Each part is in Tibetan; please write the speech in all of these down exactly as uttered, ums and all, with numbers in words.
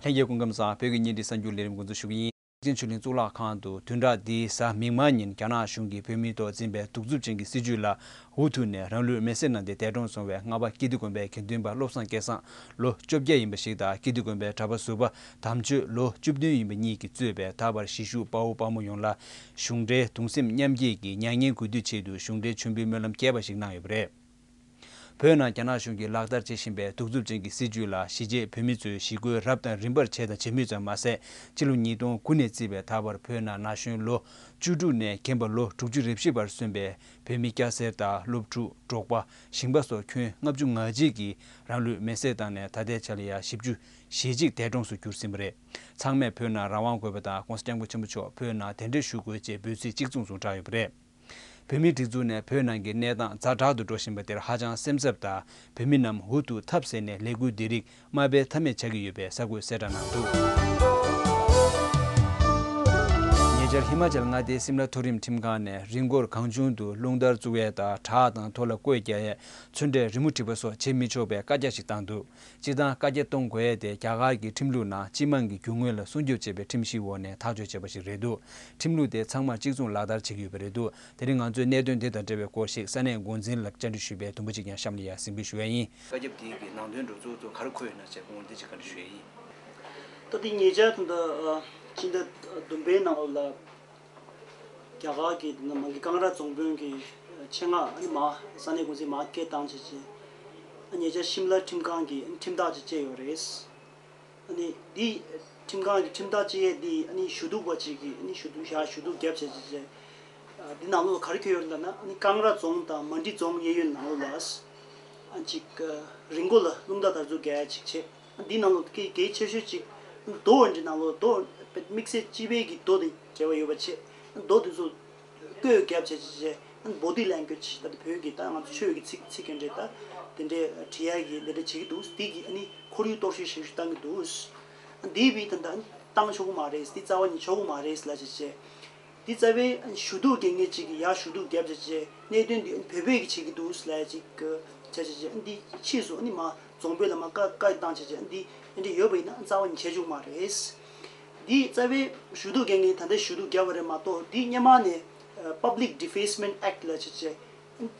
ལྷན་རྒྱས་སྐུ་ཁམས་བཟང་། བོད་ཀྱི་བརྙན་འཕྲིན་གསར་འགྱུར་ལས་རིམ་འགོ་འཛུགས་ཞུ་གི་ཡིན། པེ་ཅིང་ཆོས་གླིང་གཙུག་ལག་ཁང་དུ་བདུན་ཕྲག་འདིའི་གཟའ་མིག་དམར་ཉིན་རྒྱ་ནག་གཞུང་གིས་བོད་མིའི་ཐོག་འཛིན་པའི་གདུག་རྩུབ་ཅན་གྱི་སྲིད་བྱུས་ལ་འུ་ཐུག་ནས་རང་ལུས་མེར་སྲེག་གནང་སྟེ་འདས་གྲོངས་སོང་བའི་རྔ་པ་ཀིརྟི་དགོན་པའི་དགེ་འདུན་པ་བློ་བཟང་སྐལ་བཟང་ལོ་བཅོ་བརྒྱད་ཡིན་པ་ཞིག་དང་། ཀིརྟི་དགོན་པའི་གྲྭ་པ་ཟུར་པ་དམ་ཆོས་ལོ་བཅུ་བདུན་ཡིན་པ་གཉིས་ཀྱིས་གཙོས་པའི་ད་བར་གཞིས་བཞུགས་དཔའ་བོ་དཔའ་མོ་ཡོངས་ལ་གཞུང་འབྲེལ་གདུང་སེམས་མཉམ་སྐྱེད་ཀྱི་མྱ་ངན་གུས་འདུད་ཆེད་དུ་གཞུང་འབྲེལ་མཆོད་འབུལ་སྨོན་ལམ་རྒྱས་པ་ཞིག་གནང་ཡོད་པ་རེད། བོད་ནང་རྒྱ་ནག་གཞུང་གིས་ལག་བསྟར་བྱེད་བཞིན་པའི་གདུག་རྩུབ་ཅན་གྱི་སྲིད་བྱུས་ལ་གཞིས་བྱེས་བོད་མི་ཚོས་ཞི་རྒོལ་རབ་དང་རིམ་པར་བྱས་དང་བྱེད་མུས་ཙམ་མ་ཟད། སྤྱི་ལོ་ཉིས་སྟོང་དགུ་ནས་བརྩིས་པའི་ད་བར་བོད་ནང་ན་གཞོན་ལོ་བཅུ་དྲུག་ནས་རྒན་པ་ལོ་དྲུག་ཅུ་རེ་བཞི་བར་སོན་པའི་བོད་མི་སྐྱ་སེར་དང་སློབ་ཕྲུག་འབྲོག་པ་ཞིང་པ་སོགས་ཁྱོན་ལྔ་བཅུ་ང་གཅིག་གིས་རང་ལུས་མེར་སྲེག་བཏང་ནས་ད་ལྟའི་ཆ་ལ་ཡང་བཞི་བཅུ་ཞེ་གཅིག་འདས་གྲོངས་སུ་གྱུར་ཟིན་པ་རེད། ཚང་མས་བོད་ནང་རང་དབང་དགོས་པ་དང་༸གོང་ས་༸སྐྱབས་མགོན་ཆེན་པོ་མཆོག་བོད་ནང་གདན་འདྲེན་ཞུ་དགོས་ཅེས་འབོད་ཚིག་གཅིག་མཚུངས་སུ་བསྒྲགས་ཡོད་པ་རེད། བོད་མིའི་སྒྲིག་འཛུགས་ནས་བོད་ནང་གི་གནས་སྟངས་ཛ་དྲག་ཏུ་འགྲོ་བཞིན་པ་དེར་ཧ་ཅང་སེམས་འཚབ་དང་། བོད་མི་རྣམས་འུ་ཐུག་ཐབས་ཟད་ནས་ལས་འགུལ་འདི་རིགས་མ་སྤེལ་ཐབས་མེད་ཆགས་ཀྱི་ཡོད་པའི་གསར་འགོད་གསལ་བསྒྲགས་གནང་འདུག། ཉེ་ཆར་ཧི་མ་ཅལ་མངའ་སྡེའི་སིམ་ལ་མཐོ་རིམ་ཁྲིམས་ཁང་ནས་རི་མགོར་གང་བྱུང་དུ་རླུང་དར་བཙུགས་ཡས་དང་། བྲག་དང་མཐོ་ལ་བརྐོས་རྒྱག་ཡས། ཚོན་ཁྲའི་རི་མོ་བྲིས་པ་སོགས་བྱེད་མི་ཆོག་པའི་བཀའ་རྒྱ་ཞིག་བཏང་འདུག། སྤྱིར་བཏང་བཀའ་རྒྱ་གཏོང་དགོས་ཡས་དེ་རྒྱ་གར་གྱི་ཁྲིམས་ལུགས་ནང་སྤྱི་དམངས་ཀྱི་རྒྱུ་དངོས་ལ་སྲུང་སྐྱོབ་བྱེད་པའི་ཁྲིམས་གཞིའི་འོག་ནས་ཐག་གཅོད་བྱས་པ་ཞིག་རེད་འདུག། ཁྲིམས་ལུགས་དེ་ཚང་མར་གཅིག་མཚུངས་ལག་བསྟར་བྱེད་ཀྱི་ཡོད་པ་རེད་འདུག། དེ་རིང་ང་ཚོས་གནད་དོན་དེ་དང་འབྲེལ་བའི་སྐོར་ཞིག་ས་གནས་འགོ་འཛིན་ལ་བཅར་འདྲི་ཞུས་པས་དུམ་བུ་གཅིག་ཀྱང་གཤམ་ལ་ཡང་གཟིགས་འབུལ་ཞུ་ཡ་ཡིན། བཀའ་ཁྱབ་དེའི་གི་ནང་དོན་འགྲོ་ཚུལ་ཚོ་ག་རེ་འཁོད་ཡོད་ན་བྱས་དགོངས་འདི་གཅིག་བཀའ་འདྲི་ཞུ་ཡ་ཡིན། ད་དེ་ཉེ་ཆར་དུ་འདི་ཕྱི་ཟླ་བདུན་པའི་ནང་ལོགས་ལ། རྒྱ་གར་གྱི་མ་གི་ཀང་ར་རྫོང་དཔོན་གྱི་ཆེད་མངགས་ཨ་ནི་མ་ས་གནས་འགོ་འཛིན་མ་སྐད་བཏང་བྱས་བྱས། ཉེ་ཆར་ཤིམ་ལ་ཁྲིམས་ཁང་གིས་ཁྲིམས་ཐག་ཅིག་བཅད་ཡོད་རེད། ཨ་ནི་འདི་ཁྲིམས་ཁང་གི་ཁྲིམས་ཐག་བཅད་ཡས་འདི་ཨ་ནི་ཞུ་གཏུག་པ་ཅིག་གིས་ཨ་ནི་ཞུ་གཏུག་ཡ་ཞུ་གཏུག་བརྒྱབ་བྱས་བྱས་བྱས། འདི་ནང་ལོགས་ལ་ག་རེ་འཁོད་ཡོད་ལབ་ན། ཨ་ནི་ཀང་ར་རྫོང་དང་མན་ཌི་རྫོང་གཡས་གཡོན་ནང་ལོགས་ལ། ཨ་ཅིག་རི་མགོ་ལ་རླུང་རྟ་དར་འཛུགས་རྒྱག་ཡ་ཅིག་བྱས། འདི་ནང་ལོགས་གལ་གལ་ཆེ་ཤོས་ཅིག་རྡོ་འདི་ནང་ལོགས་རྡོ་དམིགས་བསལ་སྤྱི་པའི་གི་རྡོ་དེ་འབྲེལ་བ་ཡོད་པ་བྱས། རྡོ་དེ་ཚོ་བརྐོས་བརྒྱབ་བྱས་བྱས་བྱས། body language ད་ལྟ་བོད་ཀྱི་ད་ང་ཚོ་ཆོས་ཀྱི་ཚིག་ཚིག་གི་འདྲ་ད་དེ་འདྲའི་བྲིས་ཡ་གི་དེ་འདྲ་བྱེད་ཀྱི་འདུག། འདི་གི་ཨ་ནི་ཁོར་ཡུག་གཏོར་བཤིག་ཞེ་ཞུ་བཏང་གི་འདུག། འདི་བི་ད་ལྟ་བཏང་ཆོག་གི་མ་རེད། འདི་རྩ་བ་ནས་ཆོག་གི་མ་རེད་ལབ་བྱས་བྱས། འདི་རྩ་བའི་ཞུ་གཏུག་འགན་ངེས་ཅིག་གིས་ཡར་ཞུ་གཏུག་བརྒྱབ་བྱས་བྱས། གནད་དོན་འདི་བོད་པས་ཀྱིས་བྱེད་ཀྱི་འདུག་ལབ་ཅིག་བྱས་བྱས་བྱས། འདི་ཕྱིས་སུ་ཨ་ནི་མ་རྫོང་དཔོན་ལ་མ་བཀའ་བཀའ་བཏང་བྱས་བྱས། འདི་འདི་འདྲ་ཡོད་པ་ཡིན་ན་རྩ་བ་ནས་བྱེད་ཆོག་མ་རེད། འདི་རྩ་བའི་ཞུ་གཏུག་འགན་ངེས་ད་ལྟ་ཞུ་གཏུག་བརྒྱབ་པ་རེད་མ་གཏོགས། འདི་སྔོན་མ་ནས་Public Defacement Act ལབ་བྱས་བྱས།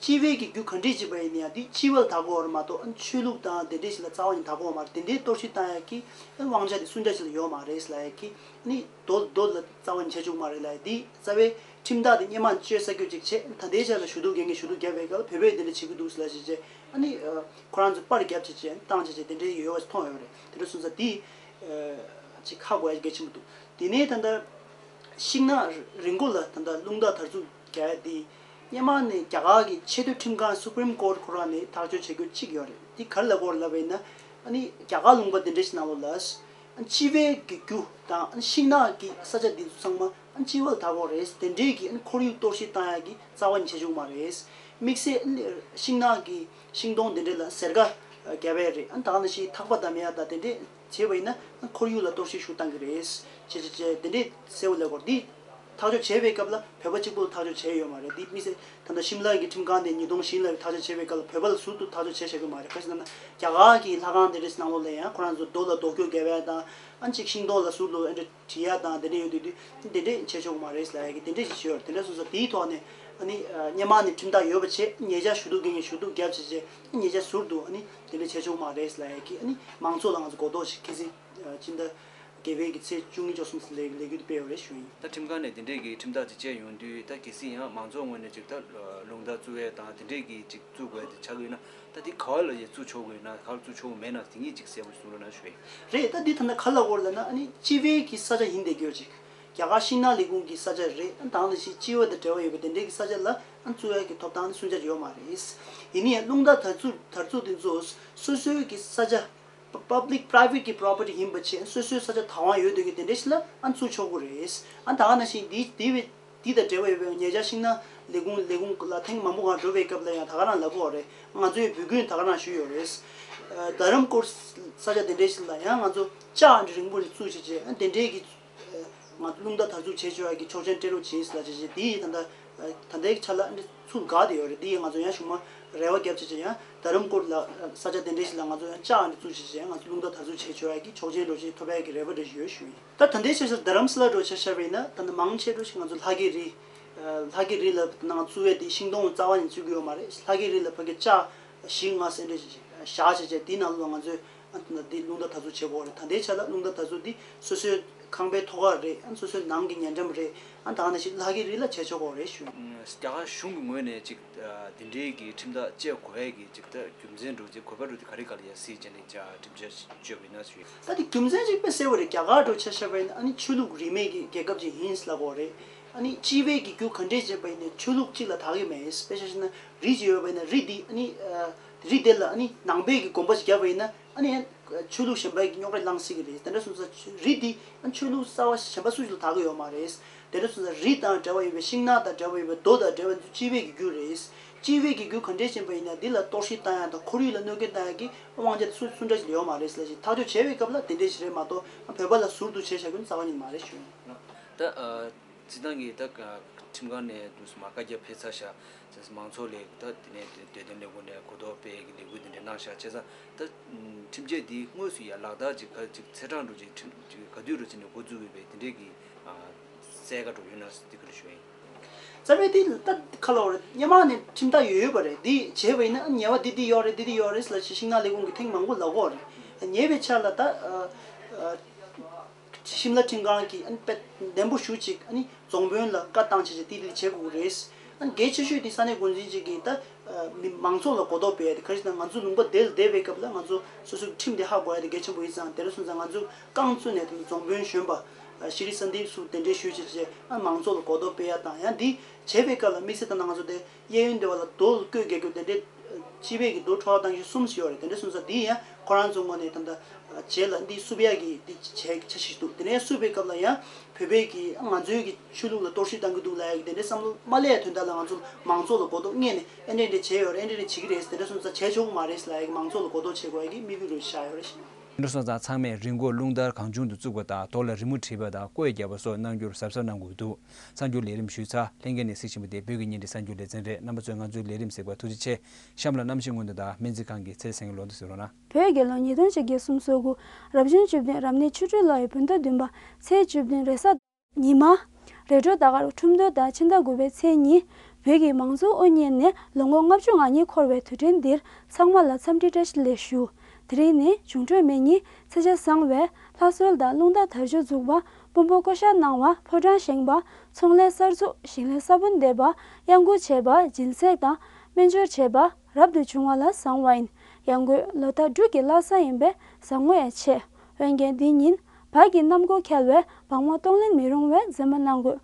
སྤྱི་པའི་གི་རྒྱུ་ག་འདྲས་ཅིག་པ་ཡིན་ན་ཡང་འདི་སྤྱི་པ་ལ་བདག་པོ་རེད་མ་གཏོགས། ཆོས་ལུགས་དང་དེ་འདྲས་ཞིག་ལ་རྩ་བ་ནས་བདག་པོ་མ་རེད། དེ་འདྲའི་གཏོར་བཤིག་བཏང་ཡ་གི་དབང་ཆ་དེ་སུ་འདྲ་ཞིག་ལ་ཡོད་མ་རེད་ལབ་ཡ་གི་ནི་རྡོ་རྡོ་ལ་རྩ་བ་ནས་བྱེད་ཆོག་མ་རེད་ལབ་ཡ། འདི་རྩ་བའི་ཁྲིམས་ཐག་དེ་སྔོན་མ་བཅད་ས་སྐྱོ་ཅིག་བྱས། ད་ལྟའི་ཆ་ལ་ཞུ་གཏུག་འགན་ངེས་ཞུ་གཏུག་བརྒྱབ་པའི་སྐབས་བོད་པས་དེ་འདྲ་བྱེད་ཀྱི་འདུག་ལབ་བྱས་བྱས། ཨ་ནི་ཁོ་རང་ཚོ་པར་བརྒྱབ་བྱས་བྱས་བཏང་བྱས་བྱས་དེ་འདྲའི་ཡོད་པ་མཐོང་ཡོད་རེད། དེ་འདྲ་སོང་ཙང་འདི་ཅིག་ཧ་གོ་ཡ་གལ་ཆེན་པོ་འདུག། དེ་ནས་ད་ལྟ་ཤིང་ནག་རི་མགོ་ལ་ད་ལྟ་རླུང་རྟ་དར་འཛུགས་རྒྱག་ཡ་དེ། སྔོན་མ་ནས་རྒྱ་གར་གྱི་ཆེས་མཐོའི་ཁྲིམས་ཁང་Supreme Court ཁོ་རང་ནས་ཐག་གཅོད་བྱེད་དགོས་གཅིག་ཡོད་རེད། དེ་ག་རེ་ལབ་ཀྱི་ཡོད་རེད་ལབ་པ་ཡིན་ན། ཨ་ནི་རྒྱ་གར་ལུང་པ་དེ་འདྲ་ཞིག་ནང་ལོགས་ལ། ཨ་ནི་སྤྱི་པའི་གི་རྒྱུ་དང་ཨ་ནི་ཤིང་ནགས་ཀྱི་ས་ཆ་དེ་ཚོ་ཚང་མ་ཨ་ནི་སྤྱི་པ་ལ་བདག་པོ་རེད། དེ་འདྲའི་གི་ཨ་ནི་ཁོར་ཡུག་གཏོར་བཤིག་བཏང་ཡ་གི་རྩ་བ་ནས་བྱེད་ཆོག་མ་རེད། དམིགས་བསལ་ཨ་ནི་ཤིང་ནགས་ཀྱི་ཤིང་སྡོང་དེ་འདྲ་ལ་སེར་ག་རྒྱབ་ཡ་རེད། ཨ་ནི་ད་ག་ནང་བཞིན་ཐག་པ་བསྡམ་ཡ་དང་དེ་འདྲས་བྱས་པ་ཡིན་ན་ཨ་ནི་ཁོར་ཡུག་ལ་གཏོར་བཤིག་ཞིག་བཏང་གི་རེད། བྱས་བྱས་བྱས་དེ་འདྲས་གསལ་པོ་ལབ་ཀྱི་ཡོད་རེད། འདི་ཐག་གཅོད་བྱས་པའི་སྐབས་ལ་བོད་པ་གཅིག་པུ་ལ་ཐག་གཅོད་བྱས་ཡོད་མ་རེད། འདི་དམིགས་བསལ་ད་ལྟ་ཤིམ་ལ་གི་ཁྲིམས་ཁང་ནས་ཉིས་སྟོང་བཞི་ལོ་ལ་ཐག་གཅོད་བྱས་པའི་སྐབས་ལ་བོད་པ་ལ་ཟུར་དུ་ཐག་གཅོད་བྱས་བཞག་གི་མ་རེད། ག་ཅི་ལབ་ན་རྒྱ་གར་གྱི་ལྷ་ཁང་དེ་འདྲའི་ནང་ལོགས་ལ་ཡང་ཁོ་རང་ཚོ་རྡོ་ལ་རྡོ་སྐྱོར་རྒྱབ་ཡ་དང་། ཨ་ནི་ཅིག་ཤིང་སྡོང་ལ་ཟུར་དུ་ཨ་འདྲ་བྲིས་ཡ་དང་དེ་འདྲ་ཡོད་དུས་དུས་དེ་འདྲ་བྱེད་ཆོག་མ་རེད་ལབ་ཡ་གི་དེ་འདྲ་ཞིག་བྱས་ཡོད་རེད། དེ་འདྲ་སོང་ཙང་དེའི་ཐོག་ནས་ཨ་ནི་སྔོན་མ་ནས་ཁྲིམས་ཐག་ཡོད་པ་བྱས། ཉེ་ཆར་ཞུ་གཏུག་འགན་ངེས་ཞུ་གཏུག་བརྒྱབ་བྱས་བྱས། ཉེ་ཆར་ཟུར་དུ་ཨ་ནི་དེ་འདྲ་བྱེད་ཆོག་མ་རེད་ལབ་ཡ་གི་ཨ་ནི་མང་ཚོགས་ལ་ང་ཚོ་གོ་རྟོགས་ཤིག་ཁ་སང་ཕྱི་ཟླ་བརྒྱད་པའི་གི་ཚེས་བཅུ་གཉིས་བཅུ་གསུམ་ལས་ལས་འགུལ་དེ་སྤེལ་ཡོད་རེད་ཞུ་ཡིན། ད་ཁྲིམས་ཁང་ནས་དེ་འདྲས་ཀྱི་ཁྲིམས་ཐག་ཅིག་བཅད་ཡོང་དུས། ད་གལ་སྲིད་ཡང་མང་ཚོགས་ངོས་ནས་ཅིག་ད་རླུང་རྟ་བཙུགས་ཡས་དང་དེ་འདྲས་ཀྱི་ཅིག་བཙུགས་དགོས་དེ་ཆགས་ཀྱི་ཡོད་ན། ད་དེ་ག་བ་ལ་ཡང་བཙུགས་ཆོག་གི་ཡོད་ན། ག་བ་ལ་བཙུགས་ཆོག་གི་མེད་ན་དེ་གཉིས་ཅིག་གསལ་པོ་གསུང་རོགས་གནང་ཞུ་ཡིན། རེད། ད་འདི་ད་ལྟ་ག་ལ་གོ་ལབ་ན་ཨ་ནི་སྤྱི་པའི་གི་ས་ཆ་ཡིན་བསྡད་ཀྱི་ཡོད་ཅིག། རྒྱ་གར་ཤིང་ནགས་ལས་ཁུངས་ཀྱི་ས་ཆ་རེད། ཨ་ད་ག་ནང་བཞིན་སྤྱི་པ་དང་འབྲེལ་བ་ཡོད་པའི་དེ་འདྲས་ཀྱི་ས་ཆ་ལ་ཨ་བཙུགས་ཡས་ཀྱི་ཐོབ་ཐང་ནི་སུ་འདྲ་ཡོད་མ་རེད། ཡིན་ན་ཡང་རླུང་རྟ་དར་ཚུགས་དར་ཚུགས་དེ་ཚོ་སོ་སོའི་གི་ས་ཆ། Public Private གི་property ཡིན་པ་བྱས། སོ་སོའི་ས་ཆ་བདག་དབང་ཡོད་དུས་ཀྱི་དེ་འདྲ་ཞིག་ལ་ཨ་བཙུགས་ཆོག་གི་རེད། ཨ་ད་ག་ནང་བཞིན་འདི་འདི་བའི་འདི་དང་འབྲེལ་བ་ཡོད་པའི་ཉེ་ཆར་ཤིང་ནགས་ལས་ཁུངས་ལས་ཁུངས་ལ་ཐེངས་མང་པོ་གང་འགྲོ་བའི་སྐབས་ལ་ཡང་ད་ག་རང་ལབ་ཀྱི་ཡོད་རེད། ང་ཚོའི་འབོད་སྐུལ་ད་ག་རང་ཞུས་ཡོད་རེད། ཨ་རྡ་རམ་སྐོར་ས་ཆ་དེ་འདྲ་ཞིག་ལ་ཡང་ང་ཚོ་ལྕགས་འདི་རིང་པོ་ནས་བཙུགས་བྱས་བྱས། ཨ་དེ་འདྲའི་གི་ ང་ཚོ་རླུང་རྟ་དར་འཛུགས་བྱེད་ཆོག་ཡ་གི་ཆོག་མཆན་སྤྲད་རོགས་བྱེད་ཟེར་ལབ་བྱས་བྱས་དེ་ཡི་ད་ལྟ་ད་ལྟའི་ཆ་ལ་ཨ་ནི་ཚུར་འགག་བསྡད་ཡོད་རེད། དེ་ཡི་ང་ཚོ་ཡང་གཞུག་མ་རེ་བ་བརྒྱབ་བྱས་བྱས་ཡང་རྡ་རམ་སྐོར་ལ་ས་ཆ་དེ་འདྲས་ཞིག་ལ་ང་ཚོ་ཡང་ལྕགས་ཨ་ནི་བཙུགས་བྱས་བྱས་ཡང་ང་ཚོ་རླུང་རྟ་དར་འཛུགས་བྱེད་ཆོག་ཡ་གི་ཆོག་མཆན་རོགས་བྱེད་ཐོབ་ཡ་གི་རེ་བ་རེ་ཞིག་ཡོད་ཞུ་ཡིན། ད་ད་ལྟའི་ཆ་ཤར་རྡ་རམ་ས་ལ་འགྲོ་ཆ་ཤར་བ་ཡིན་ན་ད་ནི་མང་ཆེ་འགྲོ་ཞིག་ང་ཚོ་ལྷ་གི་རི། ལྷ་གི་རི་ལ་ནང་བཙུགས་པའི་དེ་ཤིང་སྡོང་རྩ་བ་ནས་བཙུགས་ཀྱི་ཡོད་མ་རེད། ལྷ་གི་རི་ལ་ཕ་གི་ལྕགས་བཞི་ལྔ་ཟེར་འདྲ་ཞིག་བཞག་བྱས་བྱས་དེའི་ནང་ལོགས་ང་ཚོས་ཨ་ནི་དེ་རླུང་རྟ་དར་འཛུགས་བྱེད་དགོས་རེད། ད་ལྟའི་ཆ་ལ་རླུང་རྟ་དར་འཛུགས་འདི་སོ་སོའི་ཁང་པའི་ཐོག་ཁ་རེད། ཨ་ནི་སོ་སོའི་ནང་གི་ཉེ་འགྲམ་རེད། ཨ་ནི་ད་ག་ནང་བཞིན་ལྷ་གི་རི་ལ་བྱེད་ཆོག་གི་རེད་ཞུ། རྒྱ་གར་གཞུང་གི་ངོས་ནས་ཅིག་འདི་འདྲའི་གི་ཁྲིམས་ཐག་བཅད་དགོས་ཡས་ཀྱི་ཅིག་ད་རྒྱུ་མཚན་འདྲ་ཅིག་གོ་བ་འདྲ་དེ་ག་རེ་ག་ལ་ཡ་སྲིད་བྱས་ནས་ཅིག་ཁྲིམས་ཆད་གཅོད་པ་ཡིན་ན་ཞུ། ད་དེ་རྒྱུ་མཚན་ཅིག་དཔེ་གསལ་བོ་རེད། རྒྱ་གར་འདྲ་ཆ་བཞག་པ་ཡིན་ན་ཨ་ནི་ཆོས་ལུགས་རིས་མེད་ཀྱི་རྒྱལ་ཁབ་ཅིག་ཡིན་ལབ་དགོས་རེད། ཨ་ནི་སྤྱི་པའི་གི་རྒྱུ་ག་འདྲས་བྱས་པ་ཡིན་ནའི་ཆོས་ལུགས་གཅིག་ལ་དག་གི་མེད། དཔེ་ཆ་བཞག་ན་རི་ཅིག་ཡོད་པ་ཡིན་ན་རི་འདི་ཨ་ནི་རི་དེ་ལ་ཨ་ནི་ནང་པའི་གི་དགོན་པ་ཞིག་བརྒྱབ་པ་ཡིན་ན་ཨ་ནི་ཡང་ཆོས་ལུགས་གཞན་པའི་གི་རྙོག་དྲ་ལངས་སྲིད་ཀྱི་རེད། དེ་འདྲ་སོང་ཙང་རི་འདི་ཨ་ནི་ཆོས་ལུགས་གསར་བ་གཞན་པ་སུ་ཞིག་ལ་དག་གི་ཡོད་མ་རེད། དེ་འདྲ་སོང་ཙང་རི་དང་འབྲེལ་བ་ཡོད་པའི་ཤིང་ནགས་དང་འབྲེལ་བ་ཡོད་པའི་རྡོ་དང་འབྲེལ་བ་ཡོད་པའི་སྤྱི་པའི་གི་རྒྱུ་རེད། སྤྱི་པའི་གི་རྒྱུ་ག་འདྲས་ཕྱིན་པ་ཡིན་ན་འདི་ལ་གཏོར་བཤིག་བཏང་ཡ་དང་ཁོར་ཡུག་ལ་གནོད་སྐྱོན་བཏང་ཡ་གི་དབང་ཆ་སུ་སུ་འདྲ་ཞིག་ཡོད་མ་རེད་ཟེར་ཞིག་ཐག་གཅོད་བྱས་པའི་སྐབས་ལ་དེ་འདྲས་ཞིག་རེད་མ་གཏོགས་བོད་པ་ལ་ཟུར་དུ་བྱས་བཞག་རྒྱུ་ནི་རྩ་བ་ཉིད་མ་རེད་ཞུ། ད་སྤྱིར་བཏང་གི་ད་ཁྲིམས་ཁང་ནས་དུས་སུ་མ་བཀའ་རྒྱ་ཕེབས་ཚར་ཤག་མང་ཚོགས་ལས་ད་དེ་ནས་བདེ་དོན་ལས་ཁུངས་ནས་གོ་རྟོགས་སྤེལ་གི་ལས་འགུལ་དེ་འདྲ་གནང་ཤག་བྱས་ཙང་ད་ཁྲིམས་ཆད་འདི་དངོས་སུ་ཡ་ལག་བསྟར་ཅིག་ག་ཅིག་ཚེས་གྲངས་འགྲོ་ཅིག་ཁྲིམས་ཅིག་ག་དུས་འགྲོ་ཅིག་ནས་འགོ་འཛུགས་ཡོད་པའི་དེ་འདྲའི་གི་གསལ་ཁ་འགྲོ་ཡོད་ན་འདི་ག་ལ་ཞུ་ཡིན། རྩ་བའི་འདི་ད་ཁ་ལོ་རེད། སྔོན་མ་ནས་ཁྲིམས་ཐག་ཡོད་ཡོད་པ་རེད། འདི་བྱས་པ་ཡིན་ན་ཉེས་པ་འདི་འདི་ཡོད་རེད། འདི་འདི་ཡོད་རེད་ལ་ཤིང་ནགས་ལས་ཁུངས་ཀྱི་ཐེངས་མང་པོ་ལབ་ཀྱི་ཡོད་རེད། ཉེས་པའི་ཆ་ལ་ད། ཤིམ་ལ་ཁྲིམས་ཁང་གིས་ཨ་ནི་དཔེ་ནན་པོ་ཞུ་ཅིག་ཨ་ནི་རྫོང་དཔོན་ལ་བཀའ་བཏང་བྱས་བྱས་ཏིག་ཏིག་བྱེད་དགོས་ཀྱི་རེད། ཨ་ནི་གལ་ཆེ་ཤོས་དེ་ས་གནས་འགོ་འཛིན་ཅིག་གིས་ད་མི་མང་ཚོགས་ལ་གོ་རྟོགས་སྤེལ་ཡ་དེ། ག་རེ་ཟེར་ན་ང་ཚོ་ལུང་པ་དེ་ལ་བསྡད་པའི་སྐབས་ལ་ང་ཚོ་སོ་སོའི་ཁྲིམས་དེ་ཧ་གོ་ཡ་དེ་གལ་ཆེན་པོ་ཡིན་ཙང་། དེ་འདྲ་སོང་ཙང་ང་ཚོ་རྐང་བཙུགས་ནས་དེ་རྫོང་དཔོན་གཞོན་པ་ཤྲི་སན་དིབ་སུ་དེ་འདྲའི་ཞུ་བྱས་བྱས་ཨ་མང་ཚོགས་ལ་གོ་རྟོགས་སྤེལ་ཡ་དང་། ཡང་འདི་བྱས་པའི་སྐབས་ལ་དམིགས་བསལ་ད་ལྟ་ང་ཚོ་དེ། གཡས་གཡོན་སྡེ་བ་ལ་རྡོ་བརྐོས་རྒྱག་རྒྱུ་དེ་འདྲའི་སྤྱི་པའི་གི་རྡོ་འཕྲོ་བརླག་བཏང་རྒྱུ་གསུམ་ཞིག་ཡོད་རེད། དེ་འདྲ་སོང་ཙང་འདི་ཡང་ཁོ་རང་ཚོའི་ངོས་ནས་ད་ལྟ་རྗེས་ལ་འདི་བསུབ་ཡག་གི་འདི་བྱས་འཆར་གཞི་ཞིག་འདུག་དེ་ནས་བསུབ་པའི་སྐབས་ལ་ཡང་བོད་པའི་གི་ང་ཚོའི་གི་ཆོས་ལུགས་ལ་གཏོར་བཤིག་བཏང་གི་འདུག་ལབ་ཡག་གི་དེ་འདྲའི་བསམ་བློ་མ་སླེབས་ཡ་དོན་དག་ལ་ང་ཚོ་མང་ཚོགས་ལ་གོ་རྟོགས་སྔོན་ནས་ཨེ་འདྲས་འདྲས་བྱས་ཡོད་རེད། ཨེ་འདྲས་འདྲས་བྱེད་ཀྱི་རེད། དེ་འདྲ་སོང་ཙང་བྱས་ཆོག་གི་མ་རེད་ལབ་ཡག་གི་མང་ཚོགས་ལ་གོ་རྟོགས་བྱེད་དགོས་ཡག་གི་དམིགས་ཡུལ་རེད་བཞག་ཡོད་རེད། དེ་འདྲ་སོང་ཙང་ཚང་མས་རི་མགོར་རླུང་རྟར་གང་བྱུང་དུ་བཙུགས་པ་དང་། རྡོ་ལ་རི་མོ་བྲིས་པ་དང་བརྐོས་བརྒྱབ་པ་སོགས་གནང་རྒྱུར་གཟབ་གཟབ་གནང་དགོས་འདུག་གསར་འགྱུར་ལས་རིམ་ཞུས་ཚར། ལྷན་རྒྱས་ནས་གཟིགས་བཞིན་པ་དེ་བོད་ཀྱི་བརྙན་འཕྲིན་གསར་འགྱུར་ལེ་ཚན་རེད། རྣམ་པ་ཚོས་ང་ཚོའི་ལས་རིམ་གཟིགས་པར་ཐུགས་རྗེ་ཆེ། གཤམ་ལ་གནམ་གཤིས་སྔོན་བརྡ་དང་སྨན་རྩིས་ཁང་གི་ཚེ་རིང་སེང་གེའི་ལོ་འདི་གཟིགས་རོགས་གནང་། བོད་རྒྱལ་ལོ་ཉིས་སྟོང་བརྒྱད་བརྒྱ་སུམ་ཅུ་སོ་དགུ། རབ་བྱུང་བཅུ་བདུན། རབ་གནས་ཆུ་སྦྲུལ་ལོ་ཡི་བོད་ཟླ་བདུན་པ་ཚེས་བཅུ་བདུན་རེས་གཟའ་ཉི་མ། རེས་འགྲོགས་ཟླ་སྐར་ཁྲུམས་སྟོན་དང་ཕྱི་ཟླ་དགུ་པའི་ཚེས་གཉིས། བོད་ཀྱི་མང་གཙོ་དབུ་བརྙེས་ནས་ལོ་ངོ་ལྔ་བཅུ་ང་གཉིས་འཁོར་བའི་དུས་དྲན་འདིར་ཚང་མ་ལ་འཚམས་འདྲི་བཀྲ་ཤིས་བདེ་ལེགས་ཞུ། དེ་རིང་ནི་འབྱུང་འཕྲོད་མེ་ཉིན་ཚེས་ཆ་བཟང་བས་ལྷ་གསོལ་དང་རླུང་རྟ་དར་ལྕོག་འཛུགས་པ། དཔོན་པོ་བསྐོ་བཞག་གནང་བ། ཕོ་བྲང་བཞེངས་པ། ཚོང་ལས་གསར་འཛུགས། ཞིང་ལས་ས་བོན་འདེབས་པ། གཡང་འགུགས་བྱེད་པ། སྦྱིན་སྲེག་དང་སྨན་སྦྱོར་བྱེད་པ་རབ་ཏུ་བྱུང་བ་ལ་བཟང་བ་ཡིན། ཡང་སྒོས་ལོ་རྟགས་འབྲུག་གི་བླ་གཟའ་ཡིན་པས་བཟང་ངོ་ཡང་ཆེ། འོན་ཀྱང་འདི་ཉིན་བག་གི་གནམ་སྒོ་འཁེལ་བས་བག་མ་གཏོང་ལེན་མི་རུང་བས་འཛེམ་མ་གནང་དགོས།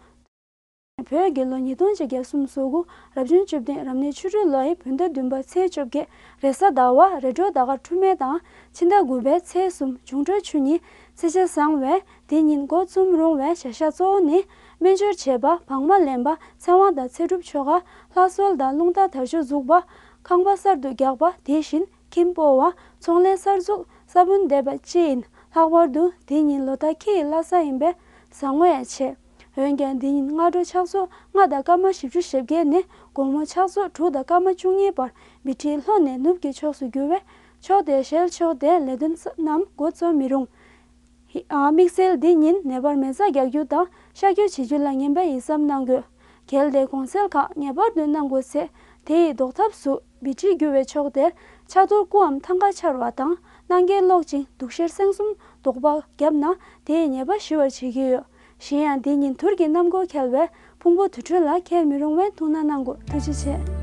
བོད་རྒྱལ་ལོ་ཉིས་སྟོང་བརྒྱད་བརྒྱ་སུམ་ཅུ་སོ་དགུ། རབ་བྱུང་བཅུ་བདུན། རབ་གནས་ཆུ་སྦྲུལ་ལོའི་བོད་ཟླ་བདུན་པ་ཚེས་བཅོ་བརྒྱད་རེས་གཟའ་ཟླ་བ། རེས་འགྲོགས་ཟླ་སྐར་ཁྲུམས་སྟོན་དང་ཕྱི་ཟླ་དགུ་པའི་ཚེས་གསུམ་འབྱུང་འཕྲོད་ཆུ་ཉིན་ཚེས་ཆ་བཟང་བས་དེ་ཉིན་འགོ་རྩོམ་རུང་བའི་བྱ་གཞག་གཙོ་བོ་ནི་སྨན་སྦྱོར་བྱེད་པ། བག་མ་ལེན་པ། ཚེ་དབང་དང་ཚེ་སྒྲུབ་ཆོ་ག། ལྷ་གསོལ་དང་རླུང་རྟ་དར་ལྕོག་འཛུགས་པ། ཁང་པ་གསར་དུ་རྒྱག་པ། དེ་བཞིན་ཁྱིམ་སྤོ་བ། ཚོང་ལས་གསར་འཛུགས། ས་བོན་འདེབས་པ་བཅས་ཡིན། ལྷག་པར་དུ་འདི་ཉིན་ལོ་རྟགས་ཁྱི་ཡི་བླ་གཟའ་ཡིན་པས་བཟང་ངོ་ཡང་ཆེ། འོན་ཀྱང་འདི་ཉིན་སྔ་དྲོ་ཕྱག་ཚོད་ལྔ་དང་སྐར་མ་བཞི་བཅུ་ཞེ་བརྒྱད་ནས་དགོང་མོ་ཕྱག་ཚོད་དྲུག་དང་སྐར་མ་བཅུ་གཉིས་བར་མི་ཁྲི་ལྷོ་ནས་ནུབ་ཀྱི་ཕྱོགས་སུ་འགྱུར་བས། ཕྱོགས་དེར་ཞལ་ཕྱོགས་ཏེ་ལས་དོན་རྣམས་འགོ་རྩོམ་མི་རུང་། ཧི། ཨ། དམིགས་བསལ་འདི་ཉིན་ནད་པར་མེ་བཙའ་རྒྱག་རྒྱུ་དང་གཤག་བཅོས་བྱེད་རྒྱུ་ལ་ངན་པ་ཡིན་བསམ་གནང་དགོས། གལ་ཏེ་གོང་གསལ་ཁག་ངེས་པར་དུ་གནང་དགོས་ཚེ། དེ་ཡི་ཟློག་ཐབས་སུ་བི་ཊི་རྒྱུ་བའི་ཕྱོགས་དེར་ཕྱག་རྡོར་སྐུའམ་ཐང་ཀ་འཕྱར་བ་དང་། སྣ་འགེལ་སློག་ཅིང་དུག་ཤེར་སེང་གསུམ་ཟློག་པ་བརྒྱབ་ན་དེ་ཡི་ཉེས་པ་ཞི་བར་བྱེད་ཀྱི་ཡོད། གཞན་ཡང་འདི་ཉིན་དུར་གྱི་གནམ་སྒོ་འཁེལ་བས་ཕུང་པོ་དུར་ཁྲོད་ལ་འཁྱེར་མི་རུང་བས་ཐུགས་སྣང་གནང་དགོས། ཐུགས་རྗེ་ཆེ།